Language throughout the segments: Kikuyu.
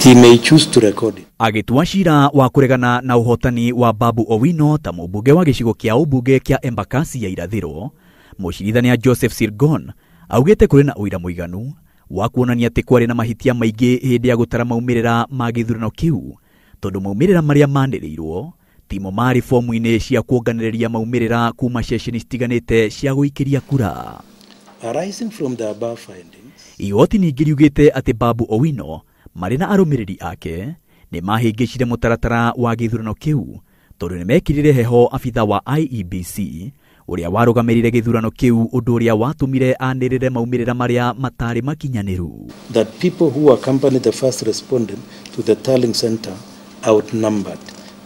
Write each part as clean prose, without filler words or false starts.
He may choose to record it. Agĩtua cira wa kũregana na ũhotani wa Babu Owino ta mũmbunge wa gĩcigo kĩa ũmbunge kĩa Embakasi ya Irathĩro, mũcirithania Joseph Sirgon augĩte kũrĩ na ũira mũiganu wa kuonania atĩ kwarĩ na mahĩtia maingĩ hĩndĩ ya gũtara maumĩrĩra ma gĩthurano kĩu, tondũ maumĩrĩra marĩa manĩrĩirwo timo marĩ fomu-inĩ cia kuonganĩrĩria maumĩrĩra kuma ceceni citiganĩte cia gũikĩria kura. Arising from the above findings, Igoti ningĩ riugĩte atĩ Babu Owino marĩ na arũmĩrĩri ake nĩ mahĩngĩcire mũtaratara wa gĩthurano kĩu tondũ nĩ mekĩrire heho abitha wa IEBC ũrĩa warũgamĩrĩire gĩthurano kĩu, ũndũ ũrĩa watũmire anĩrĩre maumĩrĩra marĩa matarĩ makinyanĩru. That people who accompanied the first respondent to the tallying center outnumbered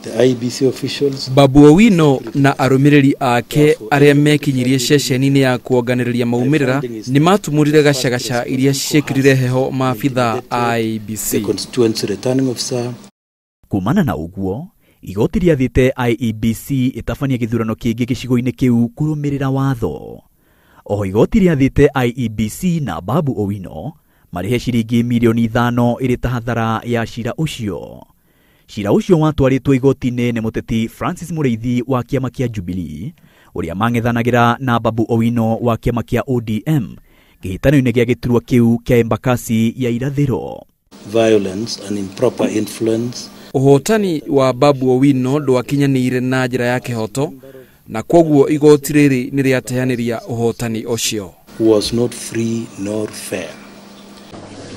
the IEBC officials. Babu Owino na arũmĩrĩri ake arĩa mekinyirie ceceni-inĩ ya kuonganĩrĩria maumĩrĩra nĩ matumũrire gacagaca iria ciekĩrire heho maabitha a The IEBC. constituency returning officer. Kumana na ũguo, igoti rĩathĩte IEBC ĩtabanie gĩthurano kĩngĩ gĩcigo-inĩ kĩu kũrũmĩrĩra watho. Oho igoti rĩathĩte IEBC na Babu Owino marĩhe ciringi mirioni 5 ĩrĩ ta hathara ya cira ũcio. Cira ũcio watwarĩtwo igoti-inĩ nĩ mũteti Francis Mũrĩithi wa kĩama kĩa Jubilee ũrĩa mang'ethanagĩra na Babu Owino wa kĩama kĩa ODM kĩhĩtano-inĩ gĩa gĩturwa kĩu kĩa Embakasi ya Irathĩro. Violence and improper influence. Ũhotani wa Babu Owino ndwakinyanĩire na njĩra ya kĩhoto na kwoguo igoti rĩrĩ nĩ rĩateanĩria ũhotani ũcio. Was not free nor fair.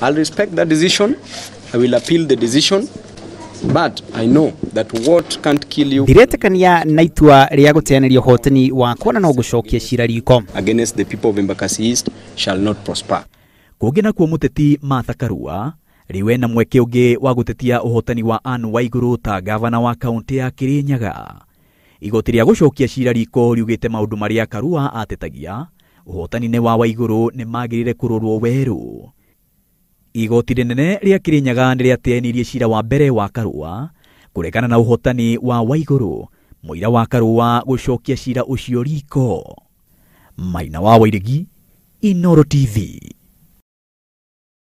I'll respect that decision. I will appeal the decision. But I know that what can't kill you Ndiretĩkania na itua rĩa gũteanĩria ũhotani wakwa na no ngũcokia cira riko. Against the people of Embakasi East shall not prosper. Kũngĩ nakuo mũteti Martha Karua rĩu ena mweke ũngĩ wa gũtetia ũhotani wa Anne Waigũrũ ta gavana wa kaũntĩ ya Kirinyaga. Igoti rĩa gũcokia cira riko riugĩte maũndũ marĩa Karua atetagia ũhotani-inĩ wa Waigũrũ nĩ magĩrĩire kũrorwo werũ. Igoti rĩnene rĩa Kirinyaga nĩ rĩateanĩirie cira wa mbere wa Karua kũregana na ũhotani wa Waigũrũ, mũira wa Karua gũcokia cira ũcio riko. Maina wa Wairegi, Inooro TV.